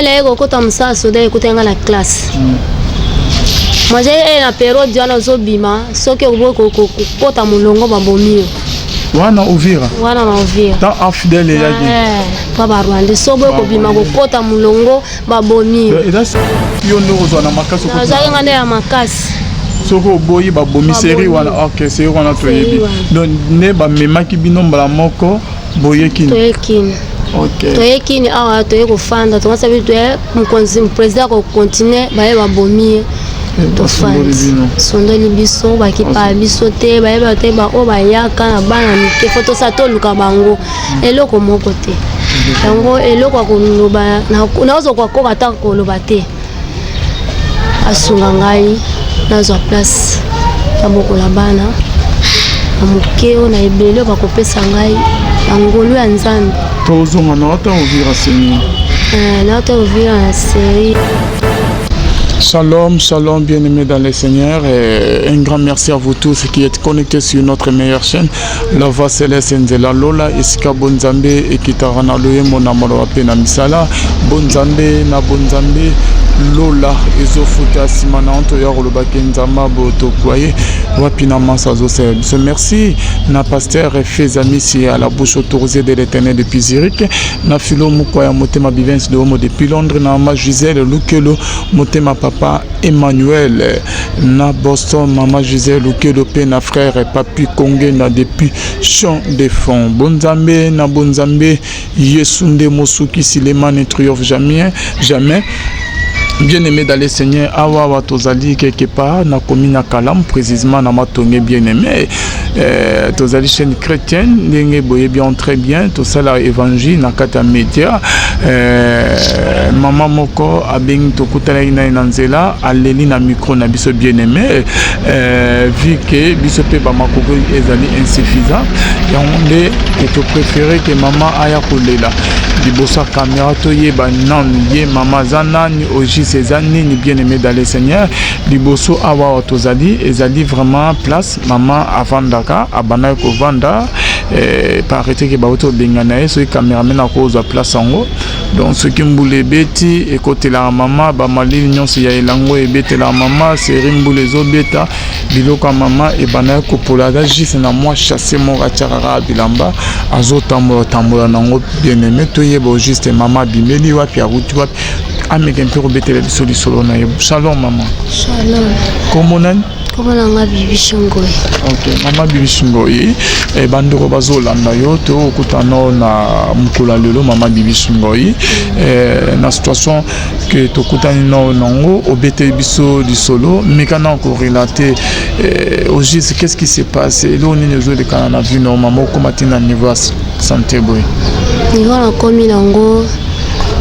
Naye kokota mosala soda, ekutaki nga na classe. Moi e na periode wana ozobima, soki oboyi kokota molongo, babomi yo. Wana Uvira? Wana na Uvira. Tant AFDL eyaki? Pa Barwandais, so boyi kobima, kokota molongo, babomi yo. Eza yo nde kozwa na makasi? Nazalaki nga nde ya makasi. Soki oboyi, babomi. Série wana, ok, série wana toyebi. Donc nde bamemaki bino mbala moko boyekini? Toyekini. Toyekini awa, toye kofanda, tokosa biso toye mokonzi, président akocontinue, baye babomi ye. Tofandi, sondoli biso, bakipa biso te, bayeba te baoyo bayaka na bana mike. Fo tosala, toluka bango, eloko moko te. Yango eloko ya koloba nazokoka koka ata koloba te. Asunga ngai nazwa place, nabokola bana na moke oyo na ebele oyo bakopesa ngai na ngolu ya Nzambe. Tozonga na ata Uvira seigneur. Nauta Uvira na série. Shalom, shalom, bien-aimés dans le Seigneur. Et un grand merci à vous tous qui êtes connectés sur notre meilleure chaîne, La Voix Céleste Nzela Lola, esika Bonzambe ekitaka na loyembo, na maloba mpe na misala. Bonzambe na Bonzambe, Lola ezofuta nsima na nto ya kolobaki Nzambe botokwa ye wapi na masa azosala biso. Merci na pasteur Fezamisi à la bouche autorisée de l'Éternel depuis Zurich, na Filo Mokwa ya motema Bivens de Homo depuis Londres, na mama Gisèle Lukelo motema papa Emmanuel na Boston, mama Gisèle Lukelo mpe na frère Papi Kongenda depuis Champ de Fond. Bonzambe na Bonzambe, Yesu nde mosukisi, le ne triomphe jamais, jamais. Bien-aimé dans le Seigneur, awa awa tozali quelque part na commune ya Kalamu, précisément na Matonge. Bien-aimé, tozali chaîne chrétienne, ndenge boyebi très bien, tosala évangile na kati ya média. Mama moko abengi, tokutanaki na ye na nzela, aleli na micro na biso. Bien-aimé, vu que biso mpe bamakoki ezali insuffisant, yango nde topréféré ke mama aya kolela liboso ya caméra, toyeba nanu ye mama aza nani, au juste eza nini. Bien aimé dans le Seigneur, liboso awa awa tozali, ezali vraiment place mama avandaka, abandaki kovanda. Paraît ke bauti kobengana ye. Soki cameraman akozwa place yango, donc soki mbula ebeti, ekotelaka mama, bamalili nyonso ya elango ebetelaka mama. Série mbula ezobeta, biloko ya mama ebandaki kopola. Aza juste na mwa sachet moko atiaka kaka bilamba, azotambola tambola nango. Bien aimé, toyeba au juste mama abimeli wapi, awuti wapi, ameka mpe kobetela biso lisolo na ye. Shalom mama. Shalom. Kombo nani? Kombo na nga Bibi Shingoi. Ok, mama Bibi Shingoi, bandeko bazolanda yo, tokutana na mokolo ya lelo. Mama Bibi Shingoi, na situation ke tokutani no nango, obeteli biso lisolo, meka na korelate au juste qu'est-ce qui se passe, eloko nini ezolekana na vie no mama, okóma ti na niveau ya santé boye? Niveau nakomi nango,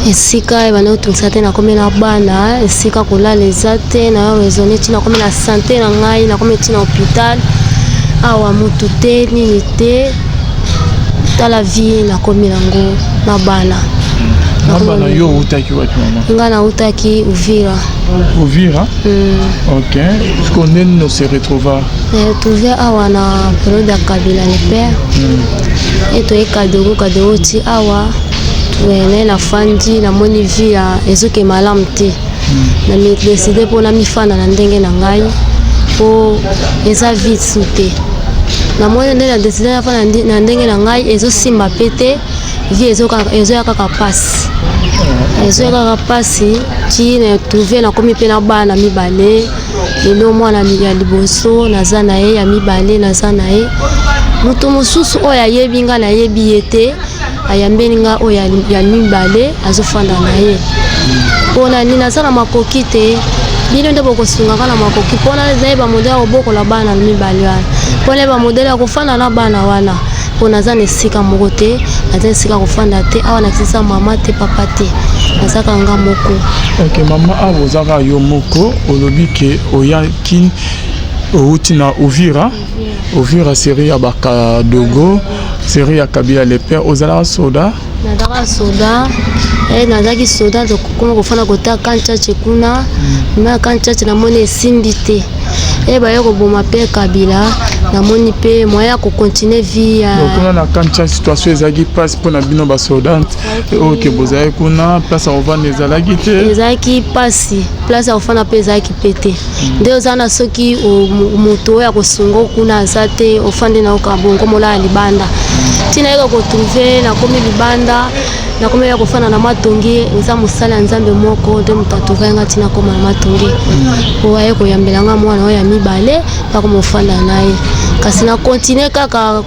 esika ebanda kotungisa te, nakomi na bana, esika kolala eza te. Na raisonne ti nakomi na santé na ngai, nakomi ti na hôpital awa, motu te, nini te. Tala vie nakomi nango na bana. Na bana, yo outaki wapi, mama? Nga nautaki Uvira. Uvira. Ok, siko nde nini ose retrouva? Retrouve awa na période ya Kabila le père. E toye Kadogo, Kadogo ti awa naye nafandi, namoni vie ya ezoke malamu te. Na décide mpo namifanda na ndenge na ngai, mpo eza vie su te. Namoni nde na décide nafanda na ndenge na ngai, ezosimba mpe te. Vie ezoya kaka mpasi, ezoya kaka mpasi ti na trouve nakomi mpe na bana mibale. Lelo mwana ya liboso naza na ye, ya mibale naza na ye. Moto mosusu oyo ayebi nga, nayebi ye te, ayambeli nga oyo ya mibale, azofanda na ye. Mpona nini? Naza na makoki te. Bino nde bokosungaka na makoki mpona nayeba modèle ya kobokola bana mibale wana, mpona yeba modèle ya kofanda na bana wana, mpo naza na esika moko te, naza esika kofanda te. Awa nakisisa mama te, papa te, nazaka nga moko. Ok mama, awa ozaka yo moko. Olobi ke oyaki, outi na Uvira, Uvira série ya Bakadogo, série ya Kabila le père. Ozalaka soda? Nazalaka soda. Nazalaki soda, tokoma kofanda kota Kanchache kuna. Na Kanchache namoni esimbi te. E baye koboma mpe Kabila, namoni mpe moyen ya kocontinuer vie ya Kuna na kantia, situation ezalaki mpasi mpona bino basoldat oyo ke bozalaki kuna, place ya kovanda ezalaki te. Ezalaki mpasi, place ya kofanda mpe ezalaki mpe te. Nde oza na soki moto oyo akosunga kuna aza te, ofandi na oka bongo, molala libanda. Ntina yeka kotrouver, nakomi libanda, nakomi ya kofanda na Matonge. Eza mosala ya Nzambe moko nde moto atrouva nga ntina koma na Matonge, po aye koyambela nga mwana oyo ya mibale, nakoma ofanda na ye. Kasi na continue kaka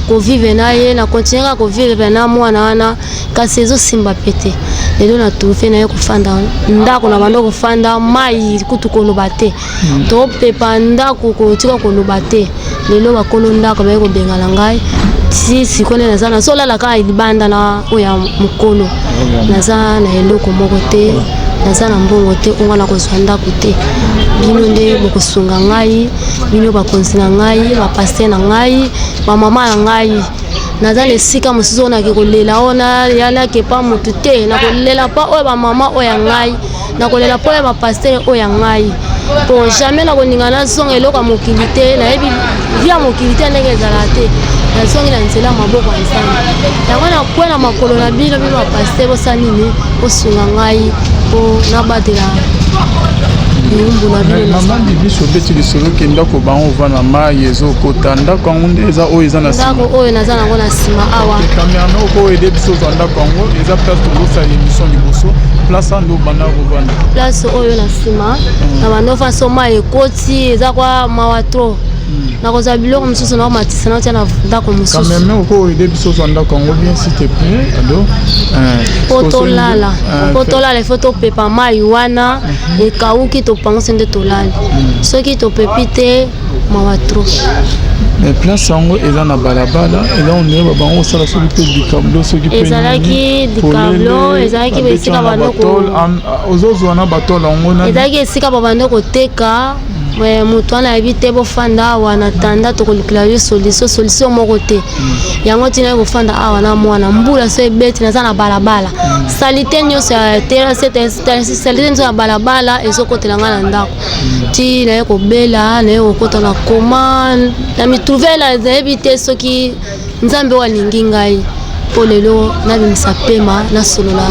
kovivre na ye, na continue kaka kovivre na mwana wana, kasi ezosimba mpe te. Lelo na trouve na ye kofanda ndako na bando kofanda, mai kutu koloba te, topepa ndako kotika koloba te. Lelo bakolo ndako baye kobengana ngai. Ti sikoyo nde naza, nazolala kaka libanda na oyo ya mokolo. Naza na eloko moko te, naza na mbongo te onga na kozwa ndako te. Bino nde bokosunga ngai, bino bakonzi na ngai, bapasteur na ngai, bamama na ngai. Naza na esika mosusu oyo nake kolela oyo nake pa motu te. Nakolela mpa oyo bamama oyo ya ngai, nakolela mpo ya bapasteur oyo ya ngai, po jamais nakoninga nazonga eloko ya mokili te. Nayebi vie ya mokili te ndenge ezalaka te. Nazongi na nzela ya maboko ya Nzambe. Yango nakwe na makolo na bino, bino bapasteur, bosala nini? Bosunga ngai mpo nabatela biumbu na bino. Mama Bibiso, obeti lisolo ke ndako bango ova na mai ezokota ndako yango nde eza oyo eza na nsima. Ndako oyo naza nango na nsima awa. Caméra oko oyo biso ozwa ndako yango, eza place tozosala émission liboso, place wana nde obanda kovanda. Place oyo na nsima na bando fa so mai ekoti, eza kwa mawa trop. Nakozwa biloko mosusu, nakomatisa, naotia na ndako mosusu. Caméra oko oyo biso ozwa ndako yango bien, s'il te plaît, ado. Po tolala, po tolala, ifo topepa mai wana ekauki, topangusi nde tolali. Soki topepi te, mawa trop. Mais place yango eza na balabala, eza ondire bango kosala soki mpe dicablo, soki mpe Ezalaki dicablo, ezalaki esika bando ozozwa na batole yango. Ezalaki esika babando koteka. Moto wana ayebi te. Bofanda awa na tanda, tokolukela yo solution. Solution moko te. Yango ntina ye kofanda awa na mwana. Mbula so ebeti, naza na balabala, saleté nyonso ya terrasse, saleté nyonso ya balabala ezokotela ngai na ndako. Ti naye kobela, naye kokota na koma na mitrouve, nayebi te soki Nzambe oyo alingi ngai mpo lelo nabimisa pema, nasolola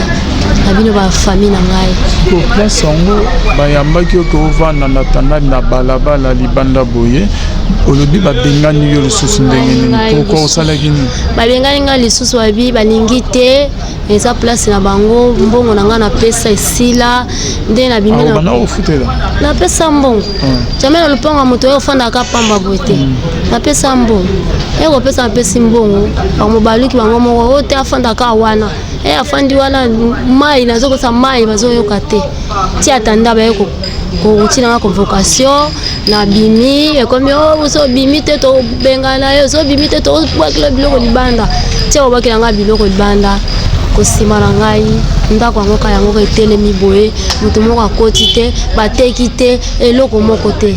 na bino bafamille na ngai. Ko place yango bayambaki yo ke ovanda na tanda na balabala libanda boye, olobi babengani yo lisusu ndenge nini? Pourquoi? Osalaki nini? Babengani ngai lisusu, babi balingi te, eza place na bango. Mbongo na ngai napesa esila nde nabimi. Banda ofutela? Napesa mbongo jamais na lopango ya moto oyo ofandaka pamba boye te. Napesa mbongo, ekopesa, napesi mbongo, bango baluki bango moko oyo te afandaka wana. E afandi wana, mai nazokosa, mai bazoyoka te. Ti atanda baye kotinanga convocation, nabimi, ekomi so obimi te, tobengana yo, so obimi te, tobwakela biloko libanda. Tia kobwakela ngai biloko libanda kosima na ngai. Ndako yango ka yango ka etelemi boye, moto moko akoti te, bateki te, eloko moko te.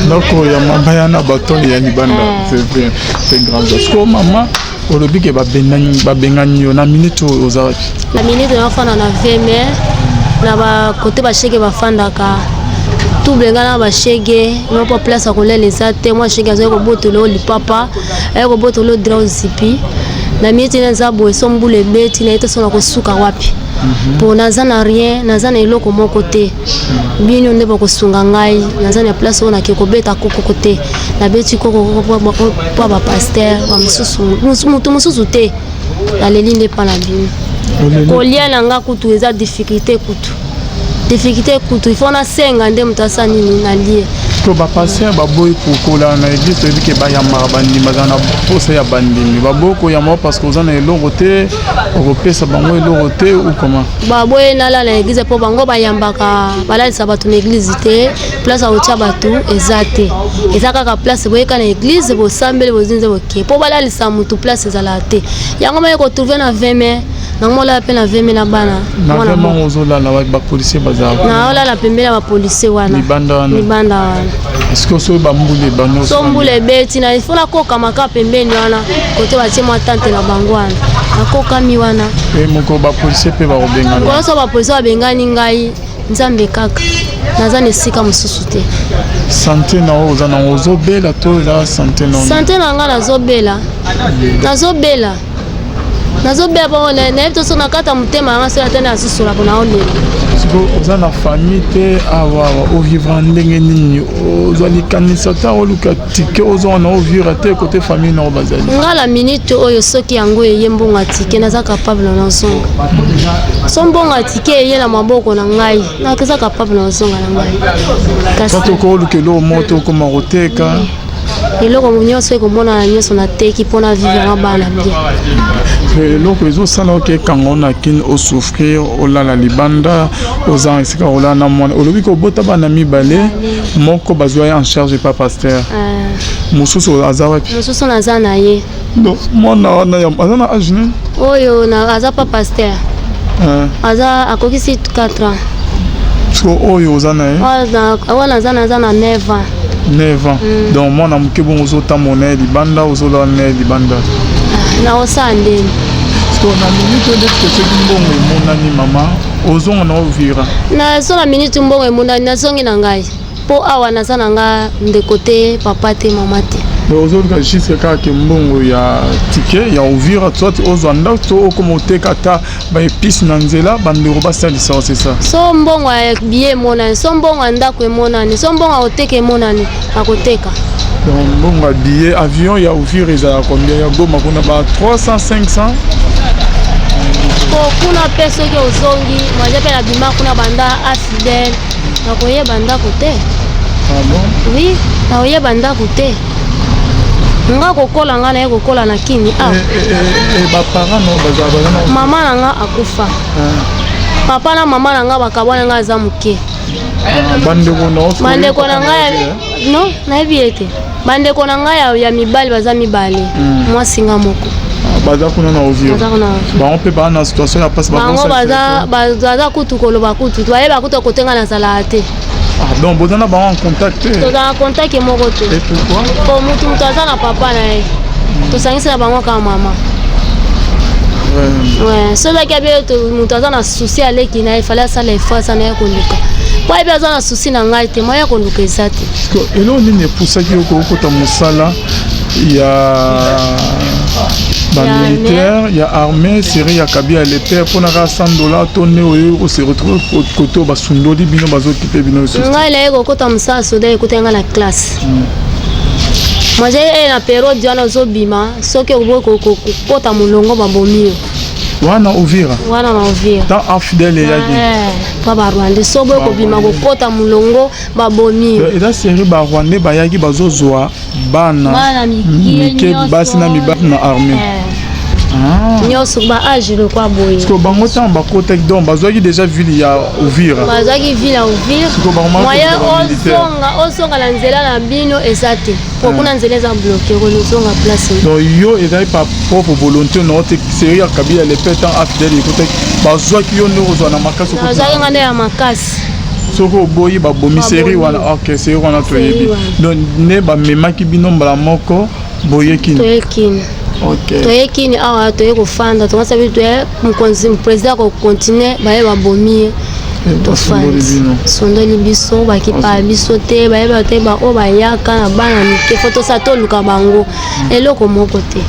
Ndako ya mama ya na batole ya libanda, c'est vrai, c'est grave. Parce que mama olobi ke babengani yo, na minute oyo oza wapi? Na minute nafanda na veme na bakote bashege bafandaka tuble. Ngai na bashege mpo place ya kolela eza te. Mwa shege azali kobotola oyo lipapa, aye kobotola oyo drap ozipi. Na minute na eza boye, so mbula ebeti, naye te so na kosuka wapi, mpo naza na rien, naza na eloko moko te. Bino nde bokosunga ngai. Naza na place oyo nake kobeta kokoko te. Nabeti koko mpo bapasteur bamosusu, motu mosusu te. Naleli nde mpa na bino. Kolia na nga kutu eza difficulté, kutu difficulté kutu, il faut nasenga nde moto asala nini nalie. To bapasteur baboyi kokola na église? Toyebi ke bayambaka bandimi, bazala na posa ya bandimi. Baboyi koyamba parce que oza na eloko te, okopesa bango eloko te, ou comment? Baboyi nalala na église mpo bango bayambaka, balalisa bato na église te. Place ya kotia bato eza te, eza kaka place boyeka na église, bosambeli, bozinze, boke. Mpo balalisa motu, place ezalaka te. Yango maye kotrouver na veme nango, molala mpe na veme na bana. Na vraiment ozolala, bapolicier bazala? Naolala pembeni ya bapolicier wana. Libanda wana? Libanda wana. Est-ce que soki bambula ebandi? So mbula ebeti na, ifo nakokama kaka pembeni wana, kote batie mwa tente na bango wana, nakokami wana. E moko bapolicier mpe bakobengana? Nkolo, so bapolicier babengani ngai. Nzambe kaka, naza na esika mosusu te. Santé na oyo oza nango, ozobela to eza santé na? Santé na nga, nazobela, nazobela, nazobela bongo. Nayebi to so na kati ya motema yanga, soki ata nazosola mpona olela. Siko oza na famille te awa awa, ovivre ndenge nini? Ozwa likanisa ta oluka ticket, ozonga na Uvira te, kote famille na oyo bazali? Nga la minute oyo, soki yango eye, mbongo ya ticket, naza capable nazonga. So mbongo ya ticket eye na maboko na ngai, naza capable nazonga na ngai. Kasi tokoluka eloko moko te, okoma koteka? Eloko nyonso ekomonana, nyonso nateki mpona vivre na bana bien. Eloko ezosala oke ekanga na Kini, osouffrir, olala libanda, oza esika olala na mwana. Olobi kobota bana mibale, moko bazwa ye en charge pa pasteur, mosusu aza wapi? Mosusu naza na ye. Donc mwana wana aza na age nini? Oyo aza pa pasteur, aza akokisi 4 ans. So oyo oza na ye? Wana aza na 9 ans. 9 ans. Donc mwana moke bongo, ozotambola na ye libanda, ozolala na ye libanda? Nakosala ndeni? So na minute oyo, ndeti soki mbongo emonani, mama, ozonga na Uvira? Nazo na minute mbongo emonani, nazongi na ngai, mpo awa naza na nga ndeko te, papa te, mama te. Donc ozoluka juste kaka ke mbongo ya ticket ya Uvira, soit ozwa ndako to okoma oteka ata baépices na nzela, bandeko basalisa, c'est ça? So mbongo ya billet emonani, so mbongo ya ndako emonani, so mbongo ya koteka emonani, akoteka. Donc mbongo ya billet avion ya Uvira ezala combien? Ya Goma kuna ba 300, 500? Po kuna mpe soki ozongi mwaza mpe nabima kuna, banda AFDL, nakoyeba ndako te. Ah bon? Oui, nakoyeba ndako te. Nga kokola, nga naye kokola na Kini awa. Baparent no bazala, baza na? Mama na nga akufa. Papa na mama na nga bakabwana, nga aza moke. Bandeko na? Bandeko na ngai non, nayebi ye te. Bandeko na ngai ya mibali baza mibale, mwasi nga moko. Baza kuna na Uvira? Baza kuna. Bango mpe baa na situation ya mpasi? Bango baza kutu koloba, kutu bayeba kutu kotenga nazalaka te. Ah, donc boza na bango en contact te? Toza na contact moko te. Et pourquoi? Po mutu aza na papa na ye, tosangisi na bango kaka mama. Ouais, soki abe moto aza na souci, aleki na ye, fallait asala effort, aza na ye koluka, po ayebi aza na souci na ngai te, moya koluka eza te. Eloko nini epusaki yo kokota mosala ya bamilitaire, ya armée, série ya Kabila le père, mpona kaka 100 $ to nde oyo ose retrouve kote oyo basundoli bino, bazokipe bino lisusu? Ngai naye kokota mosala soda, ekutaki ngai na classe. Moi e na période wana ozobima, soki oboyi kokota molongo, babomi yo. Wana Uvira? Wana na Uvira. Tant AFDL eyaki? Mpa Barwandais, so boyi kobima kokota molongo, babomi yo. Eza série, Barwandais bayaki, bazozwa bana mike, basi na mibali, na armée? Nyonso ba âge lokwa boye. Parce que bango ntango bakotaki, donc bazwaki déjà ville ya Uvira? Bazwaki ville ya Uvira. Moyen ozonga na nzela na bino eza te, po kuna nzela eza bloqué, kozonga place. Donc yo ezali par propre volonté na te, série ya Kabila le père, tant AFDL ekotaki, bazwaki yo nde kozwa na makasi? Nazwaki nga nde ya makasi. Soki oboyi, babomi. Série wana, ok, série wana toyebi. Donc nde bamemaki bino mbala moko, boyekini? Toyekini. Toyekini awa, toye kofanda, tokosa biso toye mokonzi, président akocontinue, baye babomi ye. Tofandi, sondoli biso, bakipaka biso te, bayeba te baoyo bayaka na bana mike, fo tosala, toluka bango, eloko moko te.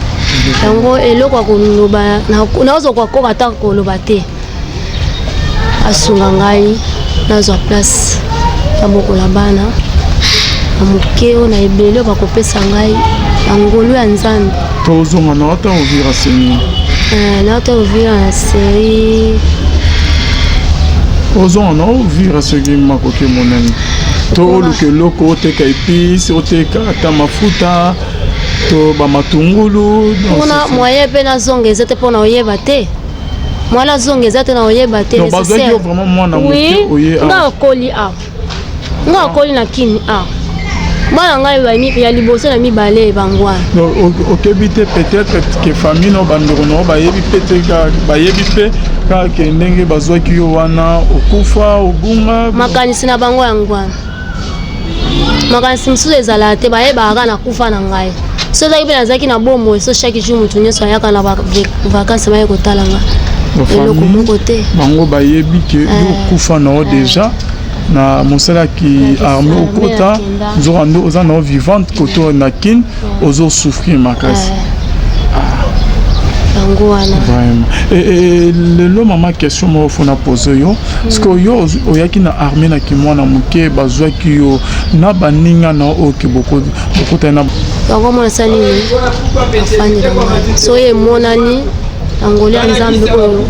Yango eloko ya koloba nazokoka koka ata koloba te. Asunga ngai nazwa place, nabokola bana na moke oyo na ebele oyo bakopesa ngai na ngolu ya Nzambe. Tozonga na ata Uvira seni. Nauta Uvira na série. Ozonga na Uvira soki makoki monene to oluka eloko, oteka épice, oteka ata mafuta to bamatungulu? Mpona moyen mpe nazonga eza te, mpona oyeba te, mwana azonga eza te, na oyeba te. Bazwaki yo vraiment mwana moke, oye? Nga akoli awa, nga akoli na Kini awa. Bana ngai ya liboso na mibale, bango wana. Okebi te peut-être ke famille no, bandeko na yo bayebi mpe te, bayebi mpe kaka ke ndenge bazwaki yo wana, okufa, obunga? Makanisi na bango yango wana, makanisi mosusu ezalaka te, bayebaka kaka nakufa na ngai. So ezalaki mpe nazalaki na bomoi, so chaque jour motu nyonso ayaka na vacances, baye kotala ngai. Eloko moko te. Bango bayebi ke yo okufa na yo déjà na mosala ki armée, okota nzoka nde oza na yo vivante koto na Kine, ozosouffrir makasi. Yango wana. Vraiment. Lelo mama, question moko faut na pose yo, parce que yo oyaki na armée na kimwana moke, bazwaki yo na baninga na oyo ke bokotani na Yango mona esa nini, afandi na ngai. Soki emonani na ngolu ya Nzambe oyo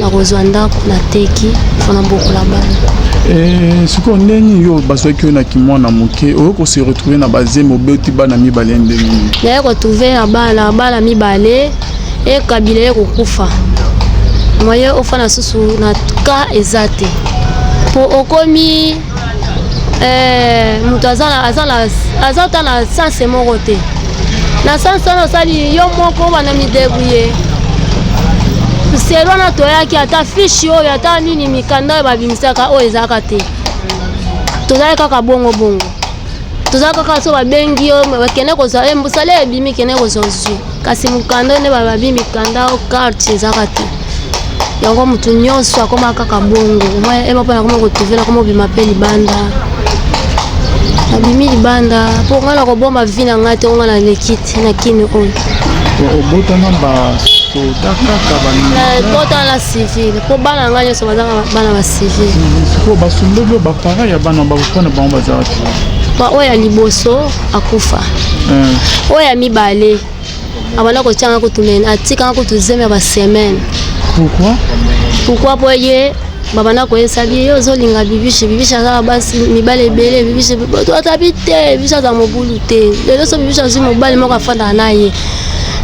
nakozwa ndako, nateki mpona bokola bana. Sikoyo ndenge yo bazwaki yo na kimwana moke, oyo kose retrouver na bazemi, obeti bana mibale, ndenge nini? Naye kotrouver na bana mibale, ekabila ye kokufa, moye ofanda susu na ka eza te, mpo okomi moto aza ta na sanse moko te. Na sanse wana osali yo moko, bana midébrouiller selo wana. Toyaki ata fiche oyo, ata nini, mikanda oyo babimisaka oyo ezalaka te. Tozali kaka bongo bongo, toza kaka so babengi yo, bakende kozwa mosala ebimi, kende kozwa, ozwi. Kasi mokanda oyo nde babi mikanda o carte ezalaka te. Yango motu nyonso akoma kaka bongo. Ema mpo nakoma kotrouver, nakoma obima mpe libanda, nabimi libanda mpo ngai nakobomba vie na ngai te. Ngo ngai naleki te na Kini oyo. Obotana basoda kaka? Botana na civil, mpo bana na ngai nyonso baza bana ba civil. Sikoyo basundoli oyo, baparent ya bana bakokana bango bazalaki? Oyo ya liboso akufa. Oyo ya mibale abanda kotianga kutu, mene atikanga kutu zemi ya basemaine. Pourquoi? Pourquoi? Po ye babanda koyesa bi ye ozolinga Bibishe, Bibishe aza basi mibale ebele, Bibishe atabi te, Bibishe aza mobulu te. Lelo so Bibishe azwi mobali moko, afandaka na ye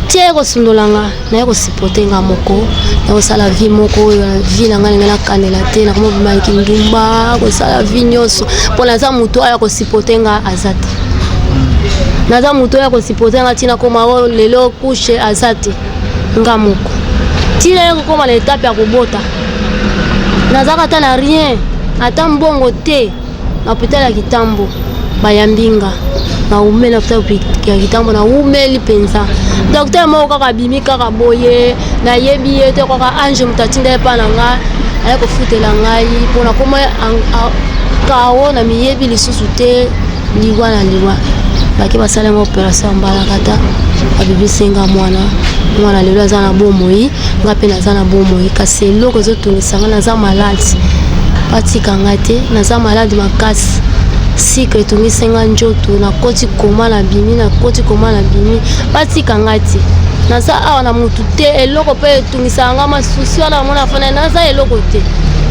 tie, ye kosundola nga, naye kosupporter nga moko, nakosala vie moko oyo vie na ngai ndenge nakanela te. Nakomobimaki ndumba, kosala vie nyonso mpo naza motu oyo akosupporter nga aza te. Naza motu oyo akosupporter nga ntina koma oyo lelo couche aza te, nga moko ntina ye kokóma na etape ya kobota. Nazalaka ata na rien, ata mbongo te. Na hôpital ya Kitambo bayambi nga, naumeli na hôpital ya Kitambo, naumeli mpenza. Docteur moko kaka abimi kaka boye, nayebi ye te, kaka ange moto atinda ye mpa na nga, aye kofutela ngai mpo nakoma kao na miyebi lisusu te. Liwa na liwa, bake basalenga opération ya mbalakata, babibisi nga mwana. Mwana lelo aza na bomoi, nga mpe naza na bomoi. Kasi eloko ezotungisa nga, naza malade, batika nga te. Naza malade makasi, sucre etungisi nga nzoto, nakoti koma na bimi, nakoti koma na bimi. Batika nga te, naza awa na motu te. Eloko mpe etungisaka nga masusi wana, mona fana naza eloko te.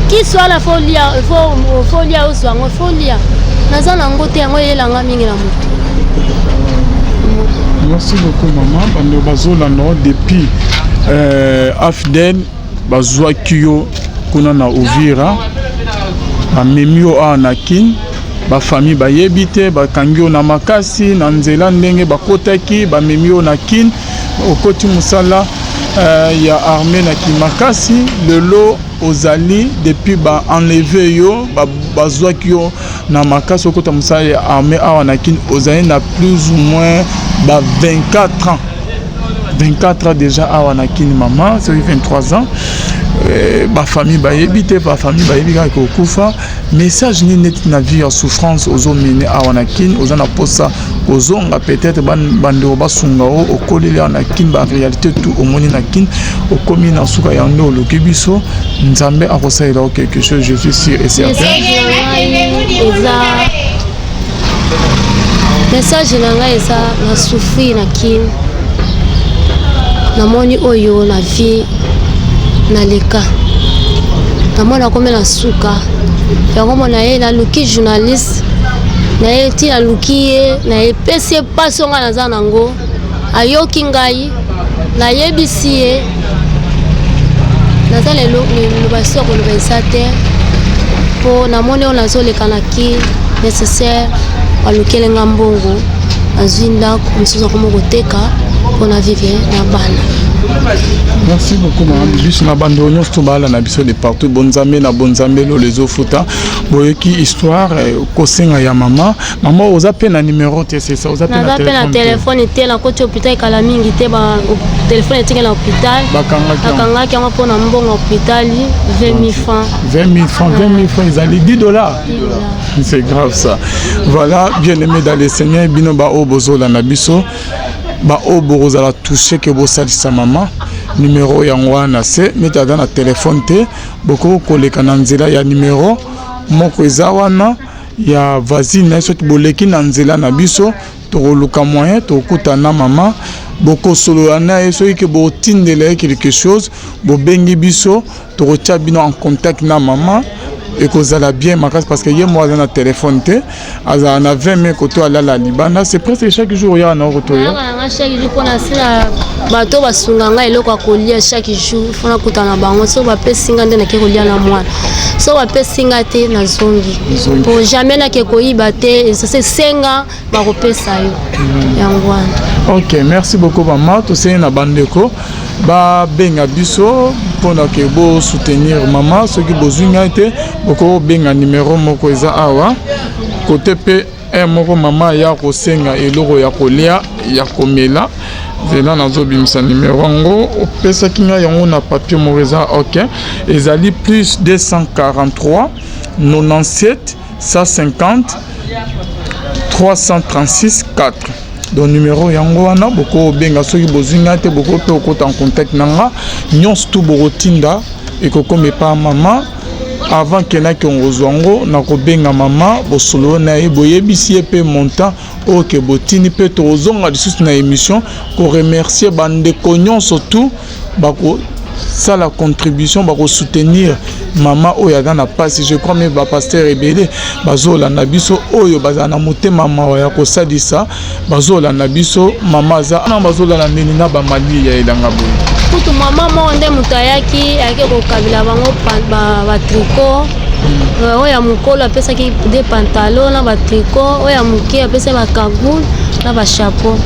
Kisi wana faut lia, ozwa yango, faut lia, naza nango te. Yango eyelanga mingi na motu. Merci beaucoup mama. Bandeko bazolanda depuis AFDL, bazwaki yo kuna na Uvira, bamemi yo awa na Kine, bafamille bayebi te, bakangi yo na makasi na nzela ndenge bakotaki, bamemi yo na Kine, okoti mosala ya armée na Kimakasi. Lelo ozali, depuis baenlever yo, bazwaki yo na makasi, okota mosala ya armée awa na Kine, ozali na plus ou moins ba 24 ans, 24 ans déjà awa na Kini mama, soki 23 ans. Bafamille bayebi te, bafamille bayebi kaka kokufa. Message nini neti na vie ya souffrance ozomene awa na Kini, oza na posa kozonga, peut-être bandeko basunga o okoleli awa na Kini, baréalité tout omoni na Kini, okomi na suka yango, oluki biso, Nzambe akosalela o quelque chose, je suis sûr et certain. Eza message na ngai, eza na souffrir na Kini, namoni oyo na vie naleka, namoni akomi na suka. Yango mona ye naluki journaliste na ye, ti naluki ye, nayepesi ye mpasi oyo ngai naza nango. Ayoki ngai, nayebisi ye naza lelo liloba si ya koloba eza te, mpo namoni oyo nazoleka na ki nécessaire. Balukeli nga mbongo, nazwi ndako mosusu, akoma koteka mpona vivre na bana. Merci beaucoup mama Bibiche. Na bandeko nyonso to baala na biso de partout, bonzambe na bonzambe lolo ezofuta. Boyoki histoire kosenga ya mama. Mama, oza mpe na numéro te, c'est ça? Oza mpe na Naza mpe na telefone te? Telefone te. Nakoti hôpital ekala mingi te, ba telefone etiki na hôpital. Bakangaki yango? Bakangaki yango mpona mbongo hôpital, 20 000 francs. 20 000 francs, 20 000 francs ezali 10 dollars. C'est grave, ça. Voilà, bien aimé dans le Seigneur, bino ba oyo bozolanda biso, ba oyo bokozala touché ke bosalisa mama, numéro yango wana se neti aza na telefone te, bokoki koleka na nzela ya numéro moko eza wana ya voisine. Soki boleki na nzela na biso, tokoluka moyen tokokutana na mama, bokosolola na ye. Soki ke botindela ye quelque chose, bobengi biso, tokotia bino en contact na mama. Ekozala bien makasi parce que ye moko aza na telefone te, azala na 20 mai koto alala libanda. C'est presque chaque jour oyaka na okotoya? Nayaka nanga chaque jour mpona sila bato basunga ngai eloko ya kolia. Chaque jour fona kutana na bango. So bapesi nga nde nake kolia na mwana. So bapesi nga te, nazongi. Ozongi. Po jamais nake koyiba te. Esenga bakopesa yo yango wana. Ok, merci beaucoup mama. Tosengi na bandeko babenga biso mpona ke bosoutenir mama. Soki bozwi ngai te, bokoki kobenga numéro moko eza awa kote mpe un moko. Mama ya kosenga eloko ya kolia, ya komela. Nzela nazobimisa numéro yango, opesaki ngai yango na papier moko eza. Ok, ezali plus 243 97 150 336 4. Donc numéro yango wana, bokobenga. Soki bozwi ngai te, bokoki mpe kokota en contact na nga. Nyonso tu bokotinda ekokoma epa mama. Avant kendaki kozwa yango, nakobenga mama, bosolo na ye, boyebisi ye mpe montant oyo ke botindi. Mpe tokozonga lisusu na émission koremercier bandeko nyonso tu bakosala contribution, bakosoutenir mama oyo aza na mpasi. Je crois me bapasteur ebele bazolanda biso, oyo bazala na motema mawa ya kosalisa, bazolanda biso. Mama aza na bazolanda ndeni na bamali ya elanga boye. Kutu mama moko nde moto ayaki kokabela bango batricot. Oyo ya mokolo apesaki de pantalon na batricot, oyo ya moke apesaki bacagoule na bachapeau.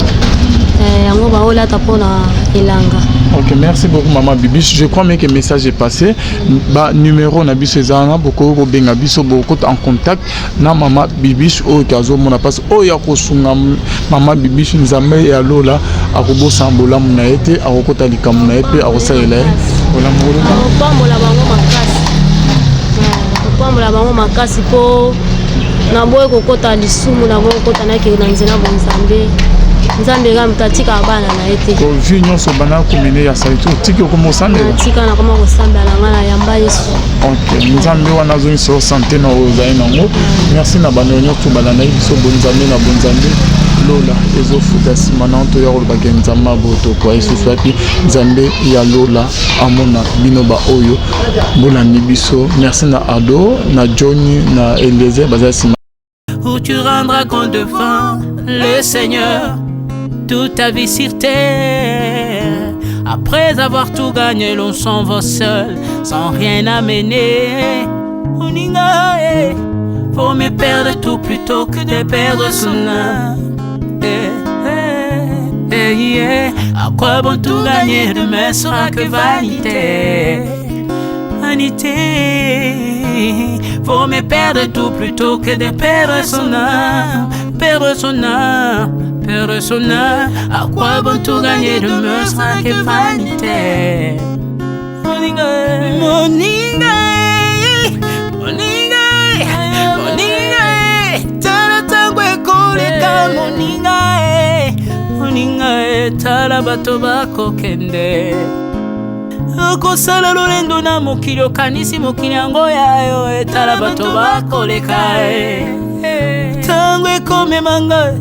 Yango baolata mpona elanga. Ok, merci beaucoup mama Bibiche. Je crois même que le message est passé. Ba numéro na biso eza wana, bokoki kobenga biso, bokota en contact na mama Bibiche oyo ke azomona mpasi oyo ya kosunga mama Bibiche. Nzambe ya lola akobosana bolamu na ye te, akokota likambo na ye mpe akosalela ye bolamu. Akopambola bango makasi, akopambola bango makasi mpo naboyi kokota lisumu, naboyi kokota, nakende na nzela bonzambe. Nzambe kaka moto atikaka bana na ye te. Vie nyonso banda komene ya sali te, otiki, okoma osambela? Natika, nakoma kosambela na ngai, nayamba Yesu. Ok, Nzambe wana azongisa yo santé na oyo ozali nango. Merci na bandeko nyonso balandaki biso. Bonzambe na bonzambe lola ezofuta. Nsima na toya kolobaka Nzambe abotokwa lisusu wapi. Nzambe ya lola amona bino baoyo bolandi biso. Merci na Ado, na Johnny, na Eliezer baza nsima. Où tu rendras compte devant le Seigneur toute ta vie sur terre. Après avoir tout gagné, l'on s'en va seul, sans rien amener. Oninga, eh, vaut mieux perdre tout plutôt que de perdre son âme. Eh, eh, eh, yeah. À quoi bon tout gagner, demain sera que vanité. Vanité. Vaut mieux perdre tout plutôt que de perdre son âme. Perdre son âme, perdre son âme. À quoi bon tout gagner, demain sera que vanité. Moninga, moninga, moninga, moninga, tala tango ekoleka, moninga, moninga, tala bato bakokende. Okosala lolendo na mokili, okanisi mokili yango yayo, etala bato bakoleka. Ntango ekomema ngai,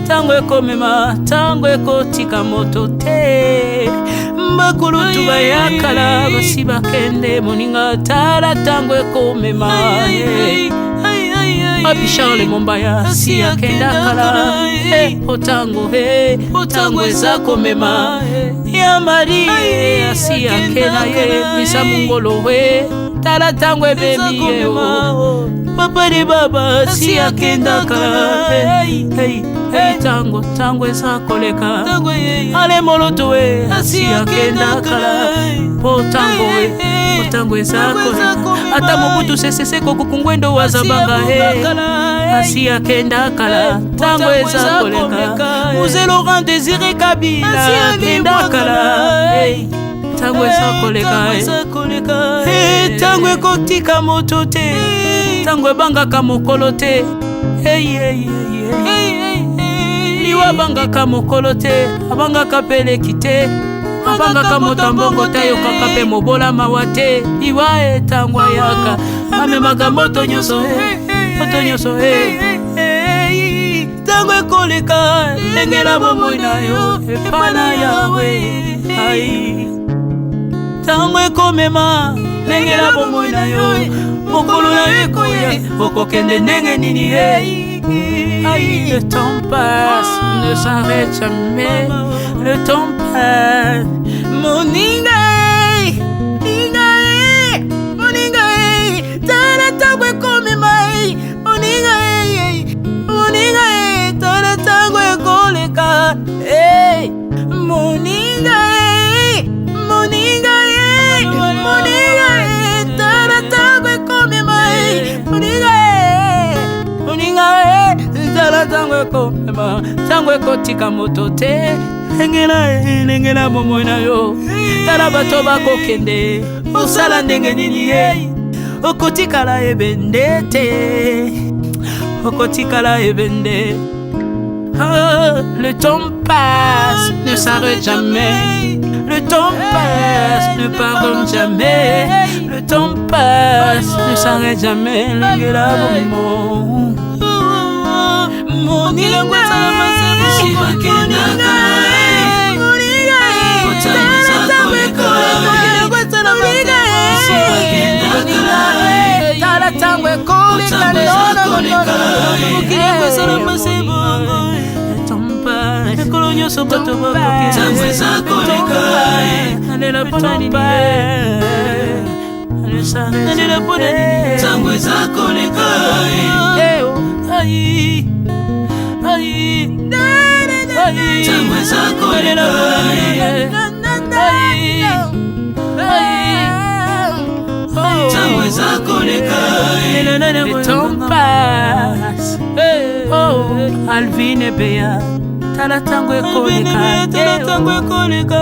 ntango ekomema, ntango ekotika moto te. Bakulutu bayakala basi bakende, moninga, tala ntango ekomema. Api Charles Mombaya si akenda kala, po ntango, ntango eza komema. Ya Marie asi akenda ye misa mongolo we. Tala ntango ebemi ye o. Papa de baba si akendaka. Hey, hey, hey, ntango ntango eza koleka. Ale moloto e asi akenda kala. Po ntango e po ntango eza koleka. Ata Mobutu Sese Seko Kuku Ngwendo wazabanga e asi akenda kala. Ntango eza koleka. Mzee Laurent Désiré Kabila akenda kala. Hey, ntango eza koleka. Ntango ekotika moto te. Ntango ebangaka mokolo te. Hey, hey, hey, hey. Liwa abangaka mokolo te, abangaka mpe leki te, abangaka moto ya mbongo te, ayokaka mpe mobola mawa te. Liwa etango ayaka amemaka moto nyonso, moto nyonso. Ntango ekoleka, lengela bomoi na yo epa na Yawe. Ai, ntango ekomema, lengela bomoi na yo, mokolo na yo ekoya, okokende ndenge nini? Aïe, le temps passe, ne s'arrête jamais. Le temps passe. Moninga, ninga, moninga, tala ntango ekomema. Moninga, moninga, tala ntango ekoleka. Moninga, moninga, moninga, tala ntango ekomema. Moninga, moninga, tala ntango ekomema. Ntango ekotika moto te. Lengela, lengela bomoi na yo. Tala bato bakokende, osala ndenge nini ye? Okotikala ebende te, okotikala ebende. Oh, le temps passe, ne s'arrête jamais. Le temps passe, ne pardonne jamais. Le temps passe, ne s'arrête jamais. Lengela bomoi. Moninga, Bakendaka, ntango eza koleka. Tala ntango ekoleka. Ntango eza koleka. Mokili yango esalama se bongo. Ekolo nyonso bato. Ntango eza koleka. Nalela mpona nini? Nalela mpona nini? Ntango eza koleka. Eh, oh, ai, ai, ai. Ntango eza koleka. Ai, ai, oh. Ntango eza koleka. Le temps passe. Oh, Alvin Ebeya. Tala ntango ekoleka. Tala ntango ekoleka.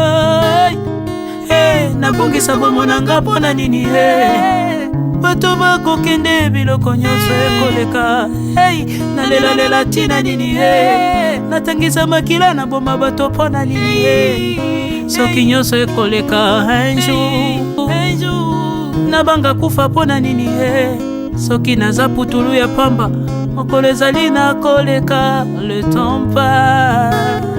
Eh, nabongisa bomoi na nga mpona nini? Eh, bato bakokende, biloko nyonso ekoleka. Hey, nalelalela ntina nini? Eh, natangisa makila, naboma bato mpona nini? Eh, soki nyonso ekoleka un jour, nabanga kufa mpona nini? Eh, soki naza putulu ya pamba, mokolo ezali nakoleka. Le temps passe.